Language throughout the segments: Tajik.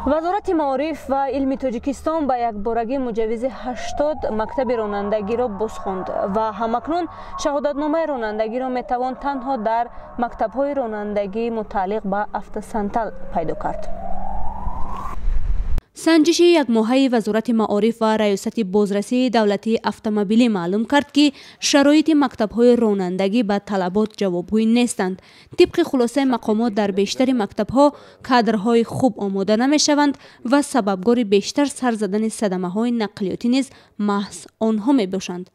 Вазорати маориф ва илми Тоҷикистон ба якборагӣ муҷаввизи 80 мактаби ронандагиро бозхонд ва ҳамакнун шаҳодатномаи ронандагиро метавон танҳо дар мактабҳои ронандагии мутааллиқ ба Автосантал пайдо кард. Санҷиши якмоҳаи Вазорати маориф ва Раёсати бозрасии давлатии автомобилӣ маълум кард, ки шароити мактабҳои ронандагӣ ба талабот ҷавобгӯй нестанд. Тибқи хулосаи мақомот, дар бештари мактабҳо кадрҳои хуб омода намешаванд ва сабабгори бештар сар задани садамаҳои нақлиётӣ низ маҳз онҳо мебошанд.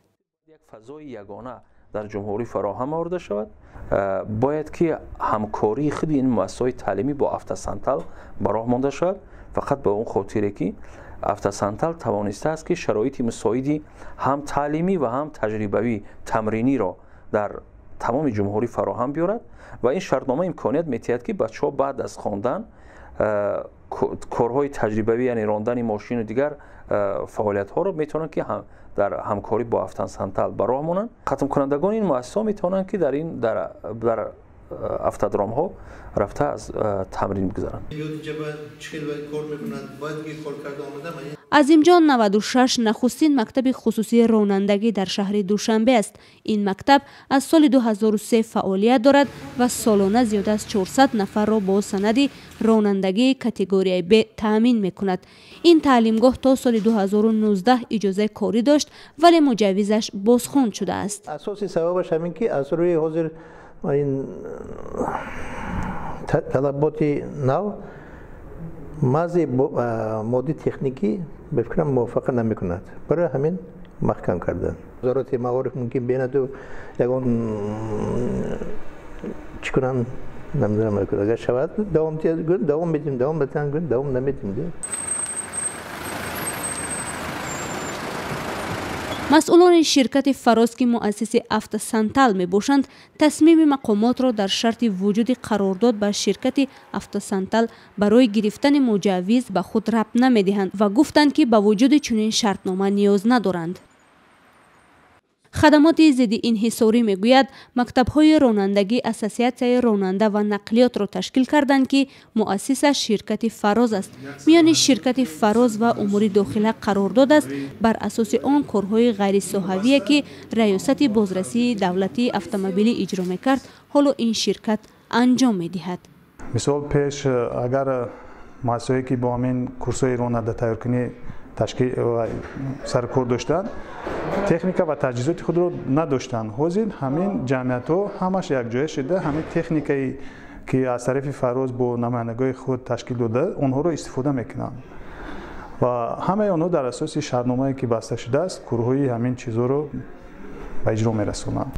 Як фазои ягона дар ҷумҳурӣ фароҳам оварда шавад. Бояд ки ҳамкории худи ин муассисаҳои таълимӣ бо Автосантал ба роҳ монда шавад, фақат ба он хотире ки Автосантал тавонистааст, ки шароити мусоиди ҳам таълимӣ ва ҳам таҷрибавӣ тамриниро дар тамоми ҷумҳурӣ фароҳам биёрад ва ин шартнома имконият метиҳад, ки бачаҳо баъд аз хондан корҳои таҷрибавӣ, яъне рондани мошину дигар фаъолиятҳоро метавонанд, ки дар ҳамкорӣ бо Автосантал ба роҳ монанд. Хатмкунандагони ин муассисаҳо метавонанд, ки дар ин дар автодромҳо рафта аз тамрин бигузаранд. Азимҷон 96 нахустин мактаби хусусии ронандагӣ дар шаҳри Душанбе аст. Ин мактаб аз соли 2003 фаъолият дорад ва солона зиёда аз 400 нафарро бо санади ронандагии категорияи Б таъмин мекунад. Ин таълимгоҳ то соли 2019 иҷозаи корӣ дошт, вале муҷаввизаш бозхонд шудааст. Асоси сабабаш ҳамин, ки аз рӯи ҳозир ин талаботи нав баъзе моддии техникӣ ба фикрам мувофиқа намекунад, барои ҳамин маҳкам кардан. Вазорати маориф мумкин бенаду ягон чӣ кунанд, намедонам. Агар шавад, давом давом медиҳем, давом натиҳанд, давом намедиҳем. Масъулони ширкати Фароз, ки муассиси Автосантал мебошанд, тасмими мақомотро дар шарти вуҷуди қарордод ба ширкати Автосантал барои гирифтани муҷаввиз ба худ рабт намедиҳанд ва гуфтанд, ки ба вуҷуди чунин шартнома ниёз надоранд. Хадамоти зидди инҳисорӣ мегӯяд, мактабҳои ронандагӣ ассотсиатсияи ронанда ва нақлиётро ташкил карданд, ки муассисаш ширкати Фароз аст. Миёни ширкати Фароз ва Умури дохила қарордод аст. Бар асоси он корҳои ғайрисоҳавие, ки Раёсати бозрасии давлатии автомобилӣ иҷро мекард, ҳоло ин ширкат анҷом медиҳад. Мисол, пеш агар муассисаҳое, ки бо ҳамин курсҳои ронанда тайёркунӣ ташкил саркор доштанд, техника ва таҷҳизоти худро надоштанд, ҳозир ҳамин ҷамъиятҳо ҳамаш якҷоя шуда, ҳамин техникае, ки аз тарафи Фароз бо намояндагони худ ташкил дода, онҳоро истифода мекунанд ва ҳамаи онҳо дар асоси шартномае, ки баста шудааст, корҳои ҳамин чизҳоро ба иҷро мерасонанд.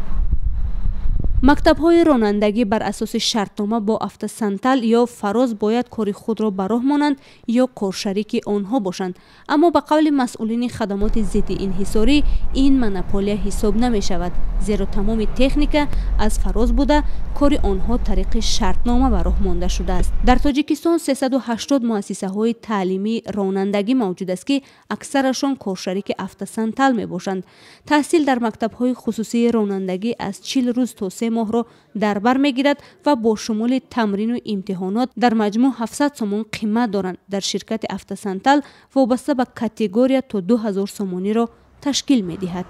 Мактабҳои ронандагӣ бар асоси шартнома бо Автосантал ё Фароз бояд кори худро ба роҳ монанд ё коршарики онҳо бошанд. Аммо ба қавли масъулини хадамоти зидди инҳисорӣ, ин монополия ҳисоб намешавад, зеро тамоми техника аз Фароз буда, кори онҳо тариқи шартнома ба роҳ монда шудааст. Дар Тоҷикистон 380 муассисаҳои таълимии ронандагӣ мавҷуд аст, ки аксарашон коршарики Автосантал мебошанд. Таҳсил дар мактабҳои хусусии ронандагӣ аз 40 рӯз то 3 моҳро дар бар мегирад ва бо шумули тамрину имтиҳонот дар маҷмӯъ 700 сомон қимат доранд. Дар ширкати Автосантал вобаста ба категория то 2000 сомониро ташкил медиҳад.